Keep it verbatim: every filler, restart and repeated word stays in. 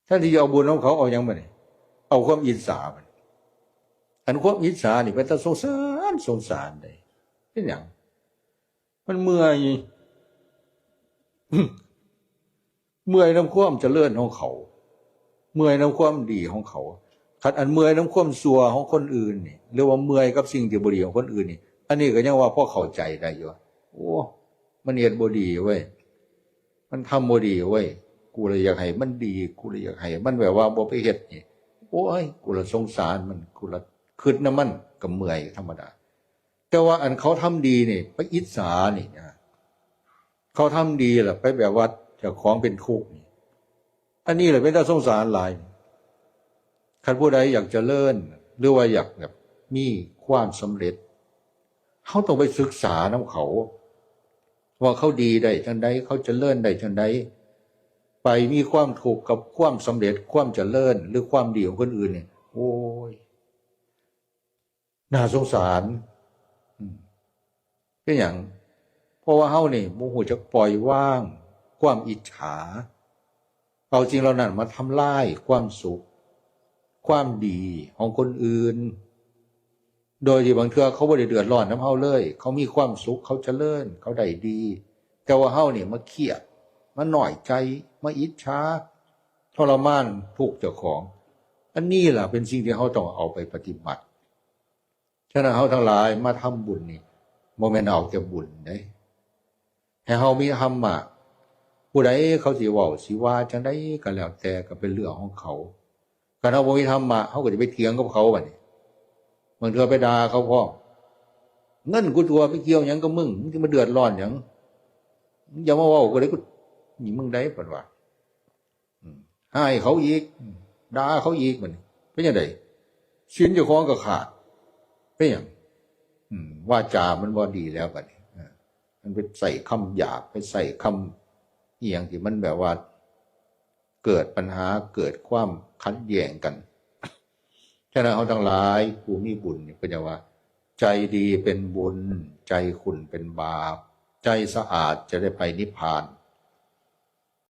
แทนที่จะเอาบุญของเขา เอาหยังมาเนี่ย เอาความอิจฉามัน อันความอิจฉานี่เป็นตาสงสาร สงสารเลยเป็นหยัง มันเมื่อย เมื่อยนำความเจริญของเขา เมื่อยนำความดีของเขา คันอันเมื่อยนำความชั่วของคนอื่นนี่ หรือว่าเมื่อยกับสิ่งที่บ่ดีของคนอื่นนี่ อันนี้ก็ยังว่าพอเข้าใจได้อยู่ โอ้ มันเฮ็ดบ่ดีเว้ย มันทำบ่ดีเว้ย กูเลยอยากให้มันดี กูเลยอยากให้มันแบบว่าบ่ไปเฮ็ดนี่ โอ้ย กูละสงสารมัน กูละคิดนำมัน ก็เมื่อยธรรมดา แต่ว่าอันเขาทำดีนี่ ไปอิจฉานี่นะ เขาทำดีล่ะ ไปแบบว่าเจ้าของเป็นทุกข์นี่ อันนี้แหละเป็นตาสงสารหลาย คันผู้ใดอยากเจริญ หรือว่าอยากแบบมีความสำเร็จ เขาต้องไปศึกษานำเขา ว่าเขาดีได้จั่งใด เขาเจริญได้จั่งใด ไปมีความทุกข์กับความสำเร็จ ความเจริญ หรือความดีของคนอื่นเนี่ย โอ้ย น่าสงสาร อืม เป็นหยัง เพราะว่าเฮานี่บ่ฮู้จักปล่อยวางความอิจฉา เอาสิ่งเหล่านั้นมาทำลายความสุข ความดีของคนอื่น โดยที่บางเทื่อเขาบ่ได้เดือดร้อนนำเฮาเลย เขามีความสุข เขาเจริญ เขาได้ดี แต่ว่าเฮานี่มาเครียด มาน้อยใจ มาอิจฉา ทรมานทุกข์เจ้าของ อันนี้ล่ะเป็นสิ่งที่เฮาต้องเอาไปปฏิบัติ ฉะนั้นเฮาทั้งหลายมาทำบุญนี่ บ่แม่นเอาแต่บุญเด้ ให้เฮามีธรรมะ ผู้ใดเขาสิเว้าสิว่าจั่งใดก็แล้วแต่ ก็เป็นเรื่องของเขา คันเฮาบ่มีธรรมะ เฮาก็จะไปเถียงกับเขาบัดนี้ บางเทื่อไปด่าเขาพร้อม เงินกูตัว ไปเกี่ยวหยังกับมึง มึงสิมาเดือดร้อนหยัง มึงอย่ามาเว้ากูเลย กู นี่มึงได้ เพิ่นว่า อืม ให้เขาอีก ด่าเขาอีก บัดนี้ เป็นจั่งใด ศีลเจ้าของก็ขาด เป็นหยัง อืม วาจามันบ่ดีแล้วบัดนี้ อ่า มันไปใส่คำหยาบ ไปใส่คำอิหยังที่มันแบบว่า เกิดปัญหา เกิดความขัดแย้งกัน ฉะนั้นเฮาทั้งหลายผู้มีบุญนี่ เพิ่นจะว่า ใจดีเป็นบุญ ใจขุ่นเป็นบาป ใจสะอาดจะได้ไปนิพพาน